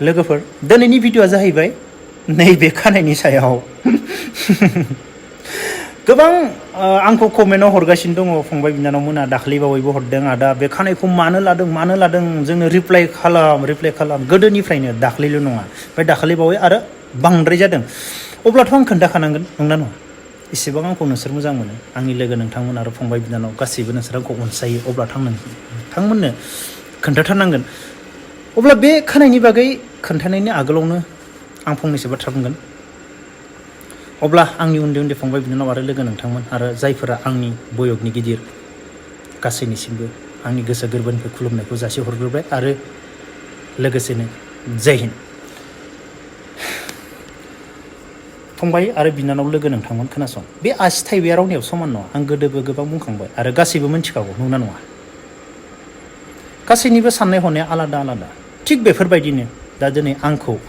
लोगोफोर दिनैनि भिडिअआ जाहैबाय नैबे खानायनि सायाव गोबां आंखौ कमेन्टआव हरगासिनो दङ फंबाय बिनानावमोना दाख्लैबावैबो हरदों आदा बे खानायखौ मानो लादों जोंनो रिप्लाइ खालाम गोदोनिफ्रायनो दाख्लैल' नङा ओमफ्राय दाख्लैबावै आरो बांद्राय जादों अब्लाथ' आं खोन्थाखानांगोन नंना नङा इसेबां आंखौ नोंसोर मोजां मोनो आंनि लोगो नोंथांमोन आरो फंबाय बिनानाव गासैबो नोंसोर आंखौ अनसायो अब्लाथ' आं नोंथांमोननो खोन्थाथारनांगोन अब्ला बे खानायनि बागै खोन्थानायनि आगोलावनो आं फंनैसो बाथ्रा बुंगोन अब्ला आंनि उन्दै उन्दै फंबाय बिनानाव आरो लोगो नोंथांमोन आरो जायफोरा आंनि बयगनि गिदिर गासैनिसिमबो आंनि गोसो गोरबोनिफ्राय खुलुमनायखौ जासिहरग्रोबाय आरो लोगोसेनो जय हिन्द फंबाय आरो बिनानाव लोगो नोंथांमोन खोनासं बे आसि थाइबाया रावनियाव समान नङा आं गोदोबो गोबां बुंखांबाय आरो गासैबो मिन्थिखागौ नंना नङा गासैनिबो साननाय हनाया आलादा आलादा थिग बेफोरबायदिनो दा दिनै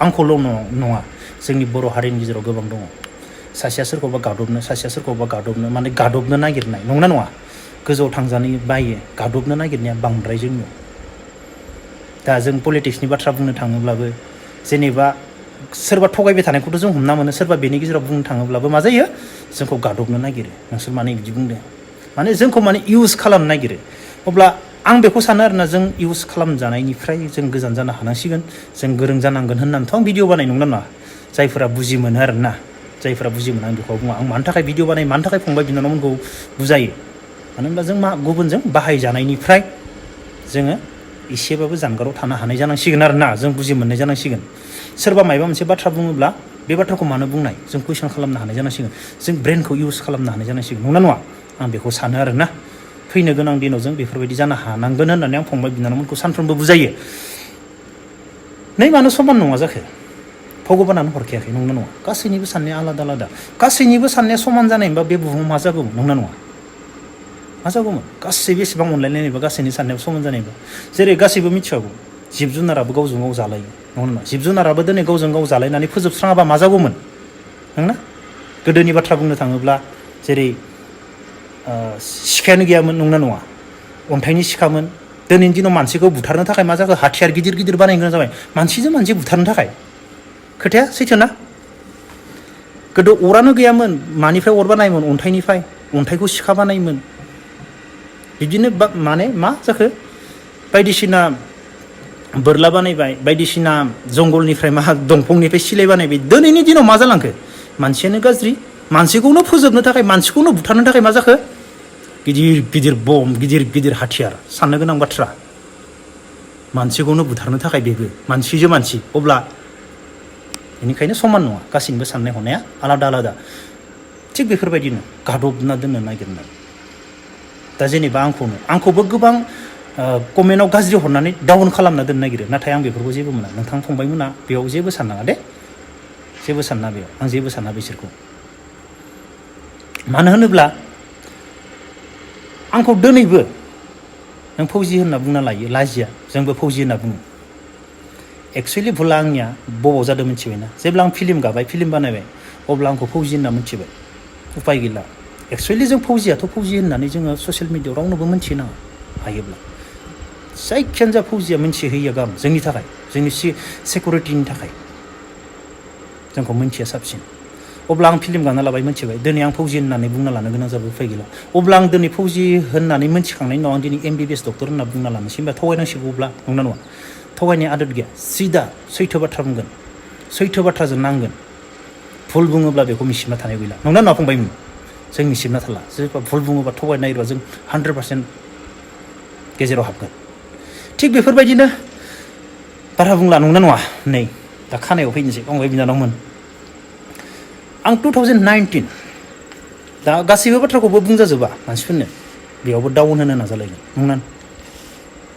आंखौल' नङा जोंनि बर' हारिनि गेजेराव गोबां दङ सासेया सोरखौबा गादबनो माने गादबनो नागिरनाय नंना नङा गोजौआव थांजानो बायो गादबनो नागिरनाया बांद्राय जोंनियाव दा जों पलिटिक्सनि बाथ्रा बुंनो थाङोब्लाबो जेनेबा सोरबा थगायबाय थानायखौथ' जों हमना मोनो सोरबा बेनि गेजेराव बुंनो थाङोब्लाबो मा जायो जोंखौ गादबनो नागिरो नोंसोर माने बिदि बुंदों माने जोंखौ माने इउज खालामनो नागिरो अब्ला आं बेखौ सानो आरोना जों इउज खालामजानायनिफ्राय जों गोजान जानो हानांसिगोन जों गोरों जानांगोन होननानैथ' आं भिडिअ बानाय नंला नङा जायफोरा बुजि मोनो आरोना जायफोरा बुजि मोनो आं बेखौ बुङा आं मानि थाखाय भिडिअ बानाय मानि थाखाय फंबाय बिनानावमोनखौ बुजायो मानो होनब्ला जों गुबुनजों बाहायजानायनिफ्राय जोङो एसेबाबो जानगाराव थानो हानाय जानांसिगोन आरोना जों बुजि मोननाय जानांसिगोन सोरबा मायबा मोनसे बाथ्रा बुङोब्ला बे बाथ्राखौ मानो बुंनाय जों कुइसन खालामनो हानाय जानांसिगोन जों ब्रेनखौ इउज खालामनो हानाय जानांसिगोन नंना नङा आं बेखौ सानो आरोना फैनो गोनां दिनाव जों बेफोरबायदि जानो हानांगोन होननानै आं फंबाय बिनानावमोनखौ सानफ्रोमबो बुजायो नै मानो समान नङा जाखो भगबानानो हरखायाखै नंना नङा गासैनिबो साननाया आलादा आलादा गासैनिबो साननाया समान जानायबा बे बुहुमाव मा जागौमोन नंना नङा मा जागौमोन गासैबो एसेबां अनलायलायनायबा गासैनि साननायाव समान जानायबा जेरै गासैबो मिथिखागौ जिब जुनाराबो गावजों गाव जालायो नंगौ नङा जिब जुनाराबो दिनै गावजों गाव जालायनानै फोजोबस्राङाबा मा जागौमोन नंना गोदोनि बाथ्रा बुंनो थाङोब्ला जेरै सिखायानो गैयामोन नंना नङा अन्थाइनि सिखामोन दिनैनि दिनाव मानसिखौ बुथारनो थाखाय मा जाखो हाथियार गिदिर गिदिर बानायनो गोनां जाबाय मानसिजों मानसि बुथारनो थाखाय खोथाया सैथो ना गोदो अरानो गैयामोन मानिफ्राय अर बानायोमोन अन्थाइनिफ्राय अन्थाइखौ सिखा बानायोमोन बिदिनो माने मा जाखो बायदिसिना बोरला बानायबाय बायदिसिना जंगलनिफ्राय मा दंफांनिफ्राय सिलाय बानायबाय दिनैनि दिनाव मा जालांखो मानसियानो गाज्रि मानसिखौनो फोजोबनो थाखाय मानसिखौनो बुथारनो थाखाय मा जाखो गिदिर गिदिर बम गिदिर गिदिर हाथियार साननो गोनां बाथ्रा मानसिखौनो बुथारनो थाखाय बेबो मानसिजों मानसि अब्ला बेनिखायनो समान नङा गासैनिबो साननाय हनाया आलादा आलादा थिग बेफोरबायदिनो गादबना दोननो नागिरनाय दा जेनेबा आंखौबो गोबां कमेन्टआव गाज्रि हरनानै डाउन खालामना दोननो नागिरो नाथाय आं बेफोरखौ जेबो मोना नोंथां फंबायमोना बेयाव जेबो साननाङा दे जेबो सानना बेयाव आं जेबो साना बिसोरखौ मानो होनोब्ला आंखौ दिनैबो नों फौजि होनना बुंना लायो लाजिया जोंबो फौजि होनना बुङो एक्सुवेलि भुला आंनिया बबाव जादों मिथिबायना जेब्ला आं फिल्म गाबाय फिल्म बानायबाय अब्ला आंखौ फौजि होनना मिथिबाय उपाय गैला एक्सुवेलि जों फौजियाथ' फौजि होननानै जोङो ससियेल मिडियायाव रावनोबो मिन्थिनाङा हायोब्ला जायखियानो जा फौजिया मिन्थिहोयो गाहाम जोंनि थाखाय जोंनि सिकिउरिटिनि थाखाय जोंखौ मिन्थिया साबसिन अब्ला आं फिल्म गाना लाबाय मिथिबाय दिनै आं फौजि होननानै बुंना लानो गोनां जाबाय उफाय गैला अब्ला आं दिनै फौजि होननानै मिन्थिखांनायनि उनाव आं दिनै MBBS डक्टर होनना बुंना लानोसै होनबा थगायनांसिगौब्ला नंना नङा थगायनाय आदब गैया सिदा सैथो बाथ्रा बुंगोन सैथो बाथ्राजों नांगोन भुल बुङोब्ला बेखौ मिसिबना थानाय गैला नंना नङा फंबायमोन जों मिसिबना थाला सोरबा भुल बुङोबा थगायनो नागिरबा जों 100% गेजेराव हाबगोन थिग बेफोरबायदिनो बारा बुंला नंना नङा नै दा खानायाव फैनोसै फंबाय बिनानावमोन आं 2019 दा गासैबो बाथ्राखौबो बुंजाजोबा मानसिफोरनो बेयावबो डाउन होनो नाजालायगोन नंना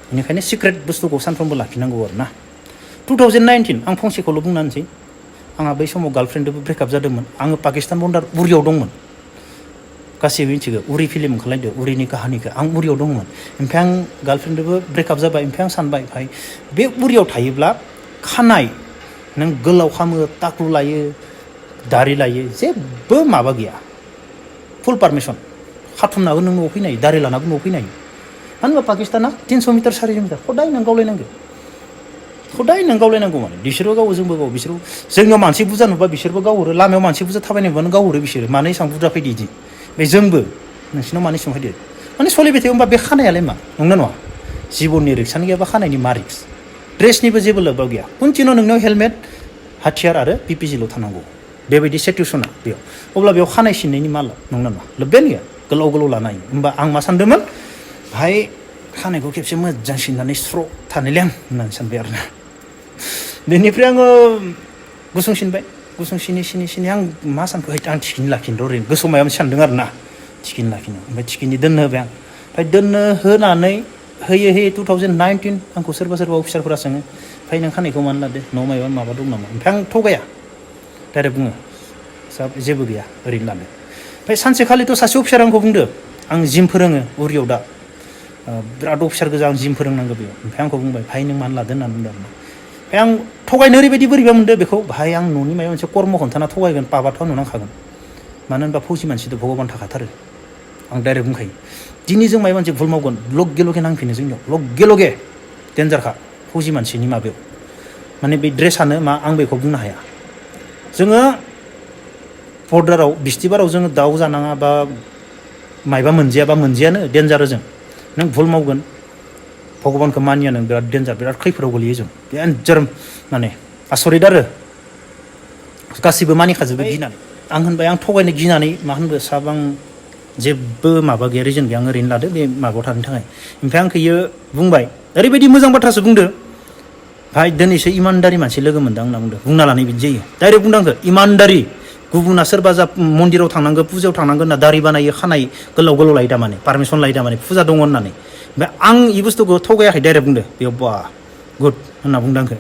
बेनिखायनो सिक्रेट बुस्थुखौ सानफ्रोमबो लाखिनांगौ आरो ना 2019 आं फंसेखौल' बुंनानैसै आंहा बै समाव गार्लफ्रेन्डजोंबो ब्रेकआप जादोंमोन आङो पाकिस्तान बर्डार उरियाव दंमोन गासैबो मिथिगौ उरि फिल्म ओंखारलायदो उरिनि काहानिखौ आं उरियाव दंमोन ओमफ्राय आं गार्लफ्रेन्डजोंबो ब्रेकआप जाबाय ओमफ्राय आं सानबाय भाई बे उरियाव थायोब्ला खानाय नों गोलाव खामो टाकलु लायो दारि लायो जेबो माबा गैया फुल पारमिसन खाथुमनाबो नों न'आव फैनो हायो दारि लानाबो न'आव फैनो हायो मानो होनबा पाकिस्ताना 300 मिटार 400 मिटार हदाय नों गावलायनांगौ हदाय नों गावलायनांगौ माने बिसोरबो गावो जोंबो गावो बिसोरबो जोंनियाव मानसि बुरजा नुबा बिसोरबो गावहरो लामायाव मानसि बुरजा थाबायनाय नुबानो गावहरो बिसोरो मानो एसेबां बुरजा फैदो इदि बे जोंबो नोंसिनाव मानो एसेबां फैदो माने सोलिबाय थायो होमबा बे खानायालाय मा नंना नङा जिबननि रिक्सानि गैयाबा खानायनि मा रिक्स ड्रेसनिबो जेबो लोब्बा गैया कन्टिनिउ नोंनाव हेलमेट हाथियार आरो पिपिजिल' थानांगौ बेबायदि सिटुएसना बेयाव अब्ला बेयाव खानाय सिननायनि मा नंना नङा लोब्बायानो गैया गोलाव गोलाव लानो हायो होमबा आं मा सानदोंमोन भाई खानायखौ खेबसे मोजां सिननानै स्र' थानायलै आं होननानै सानबाय आरोना बेनिफ्राय आङो गुसुं सिनबाय गुसुं सिनि आं मा सानखो आं थिखिनि लाखिनो ओरैनो गोसोआव माबा मोनसे सानदों आरोना थिखिनि लाखिनो ओमफ्राय थिखिनि दोननो होबाय आं ओमफ्राय दोननो होनानै होयै 2019 आंखौ सोरबा अफिसारफोरा सोङो ओमफ्राय नों खानायखौ मानो लादो न'आव माबा दं नामा ओमफ्राय आं थगाया डाइरेक्ट बुङो साब जेबो गैया ओरैनो लादो ओमफ्राय सानसेखालिथ' सासे अफिसार आंखौ बुंदो आं जिम फोरोङो उरियाव दा बिराद अफिसार गोजा आं जिम फोरोंनांगौ बेयाव ओमफ्राय आंखौ बुंबाय भाई नों मानो लादो होननानै बुंदों आरोना ओमफ्राय आं थगायनो ओरैबायदि बोरैबा मोनदो बेखौ भाई आं न'नि माबा मोनसे कर्म खोन्थाना थगायगोन पाबाथ' आं नुनांखागोन मानो होनबा फौजि मानसिथ' भगबान थाखाथारो आं डाइरेक्ट बुंखायो दिनै जों माबा मोनसे भुल मावगोन लगे लगे नांफिनो जोंनियाव लगे लगे डेन्जारखा फौजि मानसिनि माबायाव माने बे ड्रेसानो मा आं बेखौ बुंनो हाया जोङो बर्डाराव बिस्थिबाराव जोङो दाउ जानाङा बा मायबा मोनजायानो डेन्जार जों नों भुल मावगोन भगबानखौ मानिया नों बिराद डेन्जार बिराद खैफोदाव गोलैयो जों डेन्जार माने आसरित आरो गासिबो मानिखाजोबो गिनानै आं होनबाय आं थगायनो गिनानै मा होनबो साब आं जेबो माबा गैया रिजन गैया आं ओरैनो लादो बे माबायाव थानो थाखाय ओमफ्राय आंखौ इयो बुंबाय ओरैबायदि मोजां बाथ्रासो बुंदो भाई दिनैसो इमानदारि मानसि लोगो मोनदों होनना बुंदों बुंना लानाय बिदि जायो डाइरेक्ट बुंदों आंखौ इमानदारि गुबुना सोरबा जा मन्दिराव थांनांगौ फुजायाव थांनांगौ होनना दारि बानायो खानाय गोलाव लायो दामाने पारमिसन लायो दामाने फुजा दङ होननानै ओमफ्राय आं इ बुस्थुखौ थगायाखै डाइरेक्ट बुंदो बेयाव बा गुड होनना बुंदों आंखौ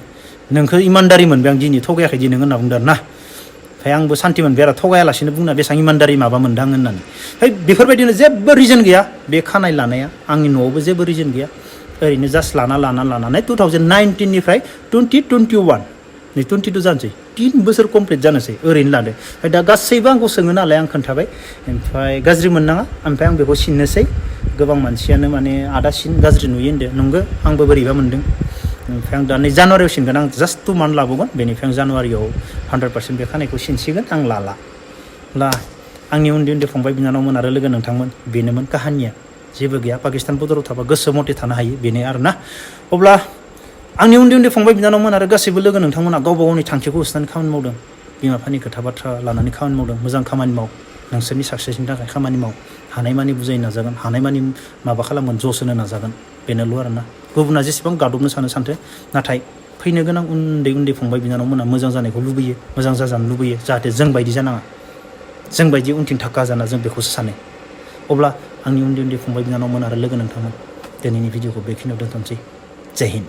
नोंखौ इमानदारि मोनबाय आं दिनै थगायाखै दिनै होनना बुंदों आरो ना ओमफ्राय आंबो सान्थि मोनबाय आरो थगायालासिनो बुंना बेसेबां इमानदारि माबा मोनदां होननानै ओमफ्राय बेफोरबायदिनो जेबो रिजन गैया बे खानाय लानाया आंनि न'आवबो जेबो रिजन गैया ओरैनो जास्ट लानानै 2019निफ्राय 2021 नै 22 जानोसै 3 बोसोर कमप्लिट जानोसै ओरैनो लादो ओमफ्राय दा गासैबो आंखौ सोङो नालाय आं खोन्थाबाय ओमफ्राय गाज्रि मोननाङा ओमफ्राय आं बेखौ सिननोसै गोबां मानसियानो माने आदा सिन गाज्रि नुयो होनदो नंगौ आंबो बोरैबा मोनदों ओमफ्राय आं दा नै जानुवारियाव सिनगोन आं जास्ट 2 मान्थ लाबावगोन बेनिफ्राय आं जानुवारियाव 100% बे खानायखौ सिनसिगोन आं ला आंनि उन्दै फंबाय बिनानावमोन आरो लोगो नोंथांमोन बेनोमोन काहानिया जेबो गैया पाकिस्तान बर्डाराव थाबा गोसो मथे थानो हायो बेनो आरोना अब्ला आंनि उन्दै फंबाय बिनानावमोन आरो गासैबो लोगो नोंथांमोना गावबा गावनि थांखिखौ होसोनानै खामानि मावदों बिमा बिफानि खोथा बाथ्रा लानानै खामानि मावदों मोजां खामानि माव नोंसोरनि साक्सेसनि थाखाय खामानि माव हानायमानि बुजायनो नाजागोन हानायमानि माबा खालामगोन जस होनो नाजागोन बेनोल' आरोना गुबुना जेसेबां गादबनो सानथो नाथाय फैनो गोनां उन्दै फंबाय बिनानावमोना मोजां जानायखौ लुबैयो मोजां जाजानो लुबैयो जाहाथे जों बायदि जानाङा जों बायदि उनथिं थाखा जाना जों बेखौसो सानो अब्ला आंनि उन्दै फंबाय बिनानावमोन आरो लोगो नोंथांमोन दिनैनि भिडिअखौ बेखिनियाव दोनथ'नोसै जय हिन्द